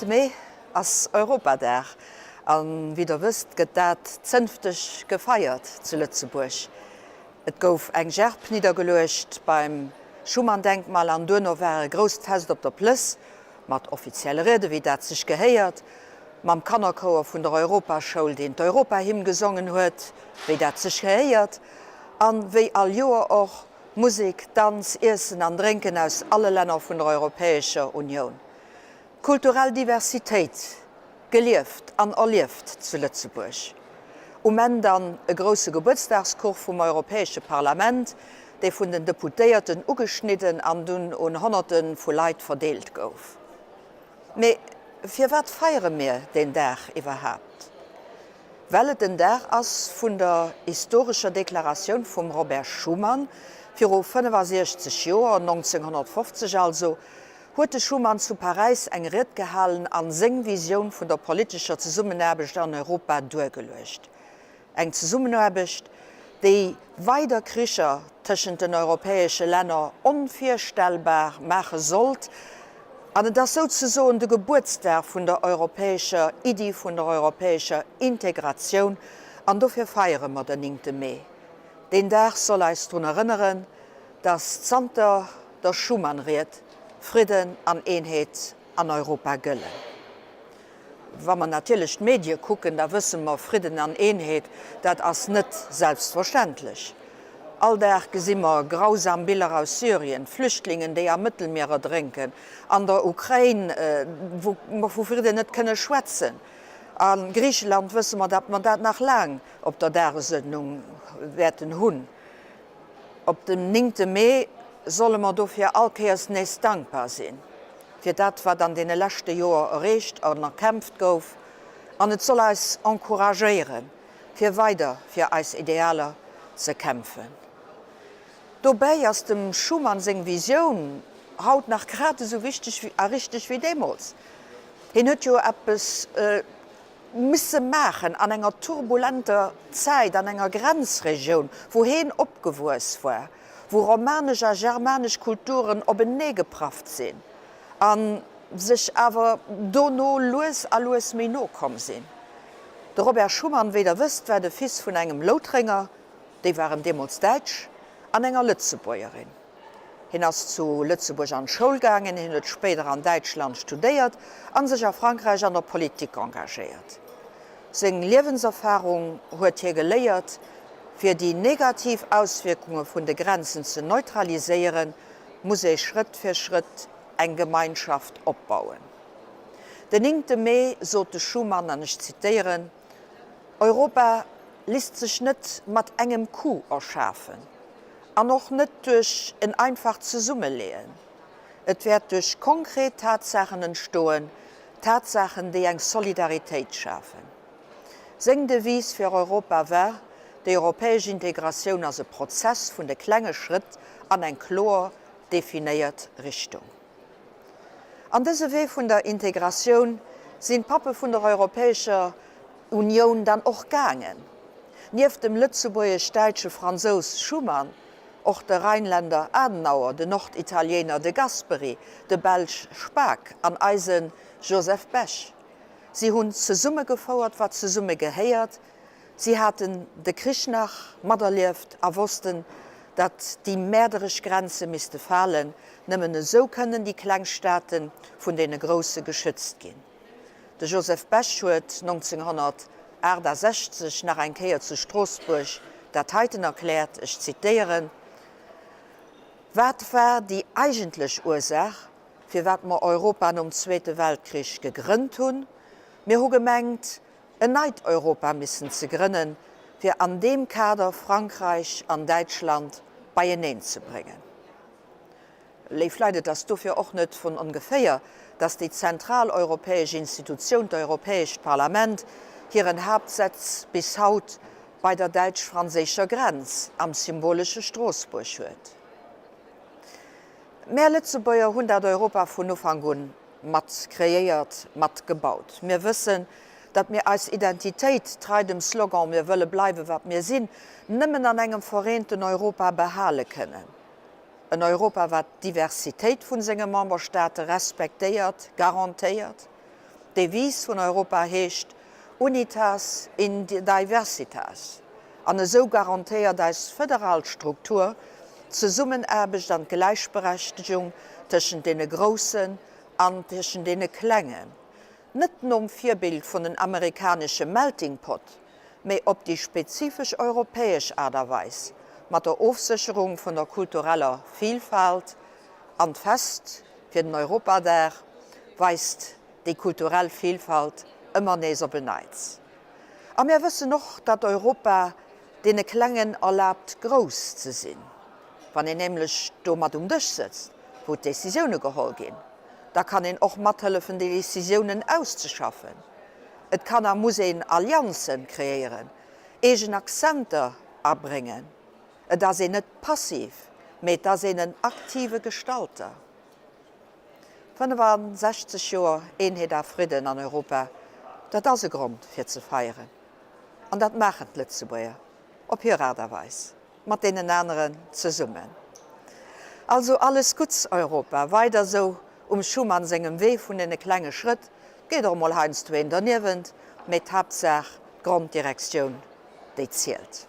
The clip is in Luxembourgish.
néngte Mee ass Europadag an wéi der wësst gëtt dat zënfteg gefeiert zu Lëtzebuerg. Et gouf eng Gerb niddergeluecht beim Schuman-Denkmal an duerno war e grousst Fest op der Plëss mat offizielle Riede wéi dat sech gehéiert, mam Kannerchouer vun der Europaschoul deen d'Europahymn gesongen huet wéi dat sech gehéiert an wéi all Joer och Musek, Danz, Iessen an Drénken aus alle Länner vun der Europäescher Unioun. Kulturell Diversitéit gelieft an erlieft zu Lëtzebuerg. Um Enn dann e grousse Gebuertsdagskuch vum Europäesche Parlament, dee vun den Deputéierten ugeschnidden an dunn un Honnerte vu Leit verdeelt gouf. Mee firwat feiere mir deen Dag iwwerhaapt? Well et den Dag ass vun der historescher Deklaratioun vum Robert Schuman viru 65 Joer, 1950 also, huet de Schuman zu Paräis eng Ried gehalen an seng Visioun vun der politescher Zesummenaarbecht an Europa duergeluecht. Eng Zesummenaarbecht, déi weider Kricher tëschent den europäesche Länner onvirstellbar maache sollt. An et ass souzesoen de Gebuertsdag vun der europäescher Iddi, vun der europäescher Integratioun. An dofir feiere mer den néngte Mee. Deen Dag soll eis drun erënneren, datt zanter der Schuman-Ried Fridden an Eenheet an Europa gëllen. Wa mer natierlech d'Medie kucken, da wësse mer, Fridden an Eenheet, dat ass net selbstverständlech. All Dag gesi mer grausam Biller aus Syrien, Flüchtlingen, déi am Mëttelmier erdrénken, an der Ukrain, wou mer vu Fridden net kënne schwätzen. A Griicheland wësse mer, datt mer dat nach laang op der Dagesuerdnung wäerten hunn. Op dem néngte Mee solle mer dofir all Kéiers nees dankbar sinn, fir dat wat an deene leschte Joer erreecht an erkämpft gouf, an et soll eis encouragéieren, fir weider fir eis Idealer ze kämpfen. Dobäi ass dem Schuman seng Visioun haut nach grad esou wichteg a richteg wéi deemools. Hien huet jo eppes misse maachen an enger turbulenter Zäit, an enger Grenzregioun, wou heen opgewuess war, wou romanesch a germanesch Kulturen openeegeprafft sinn a sech awer dono lues a lues méi no komm sinn. De Robert Schuman, wéi der wësst, war de Fils vun engem Loutrénger, déi waren deemools Däitsch, an enger Lëtzebuergerin. Hien ass zu Lëtzebuerg an d'Schoul gaangen, hien huet spéider an Däitschland studéiert a sech a Frankräich an der Politik engagéiert. Seng Liewenserfarung huet hie geléiert, fir déi negativ Auswierkunge vun de Grenzen ze neutraliséieren, muss ee Schrëtt fir Schrëtt eng Gemeinschaft opbauen. Den néngte Mee sot de Schuman, an ech zitéieren, Europa lisst sech net mat engem Coup erschafen. An och net duerch en einfacht Zesummeleeën. Et wäert duerch konkret Tatsaachen entstoen, Tatsaachen, déi eng Solidaritéit schafen. Seng Devise fir Europa war, Déi europäesch Integratioun ass e Prozess vun de klenge Schrëtt an eng kloer definéiert Richtung. An dëse Wee vun der Integratioun sinn d'Pappe vun der Europäescher Unioun dann och gaangen. Nieft dem lëtzebuergesch-däitsche Fransous Schuman och de Rheinländer Adenauer, de Norditaliéiner De Gasperi, de Belsch Spaak an eise Joseph Bech. Si hunn zesumme gefouert, wat zesumme gehéiert. Si haten de Krich nach materlieft a wossten, datt déi mäerderesch Grenze misste falen, nëmmen esou kënnen déi kleng Staate vun deene grousse geschützt ginn. De Joseph Bech huet 1968 nach eng Kéier zu Stroossbuerg dat heiten erkläert, ech zitéieren, Wat war déi eigentlech Ursaach, firwat mer Europa nom Zweete Weltkrich gegrënnt hunn? Mir hu gemengt, en neit Europa missen ze grënnen, fir an deem Kader Frankräich an Däitschland beieneen ze bréngen. Léif Leit, et ass dofir och net vun ongeféier, dass déi zentral europäesch Institutioun, d'Europäescht Parlament, hiren Haaptsätz bis haut bei der däitsch-franséischer Grenz am symbolesche Stroossbuerg huet. Mär Lëtzebuerger hunn dat Europa vun Ufank un mat kreéiert, mat gebaut. Mir wëssen, datt mir eis Identitéit, trei dem Slogan Mir wëlle bleiwe wat mir sinn, nëmmen an engem vereenten Europa behale kënnen. En Europa wat d'Diversitéit vun senge Memberstaate respektéiert, garantéiert. D'Devise vun Europa heescht Unitas in diversitas an esou garantéiert eis federal Struktur d'Zesummenaarbecht an d'Gläichberechtegung tëschent deene Groussen an tëschent deene Klengen, net nom Virbild vun den amerikanesche Melting Pot, mee op déi spezifesch europäesch Aart a Weis, mat der Ofsécherung vun der kultureller Vielfalt. An d'Fest fir den Europadag weist déi kulturell Vielfalt ëmmer nees op en Neits. A mär wëssen och, datt Europa deene Klengen erlaabt grouss ze sinn. Wann een nämlech do mat um Dësch sëtzt, wou d'Decisioune geholl ginn, da kann een och mathëllefen déi Decisiounen auszeschaffen. Et kann a muss een Allianzen kreéieren, eegen Akzenter abréngen. Et ass een net passiv, mee et ass een en aktive Gestalter. 65 Joer Eenheet a Fridden an Europa, dat ass e Grond fir ze feieren. An dat maachen d'Lëtzebuerger op hir Aart a Weis, mat deenen aneren zesummen. Also alles Gutts Europa, weider esou um Schuman sengem Wee vun deene klenge Schrëtt, geet och emol heiansdo een derniewent, mee d'Haaptsaach, d'Gronddirektioun, déi zielt.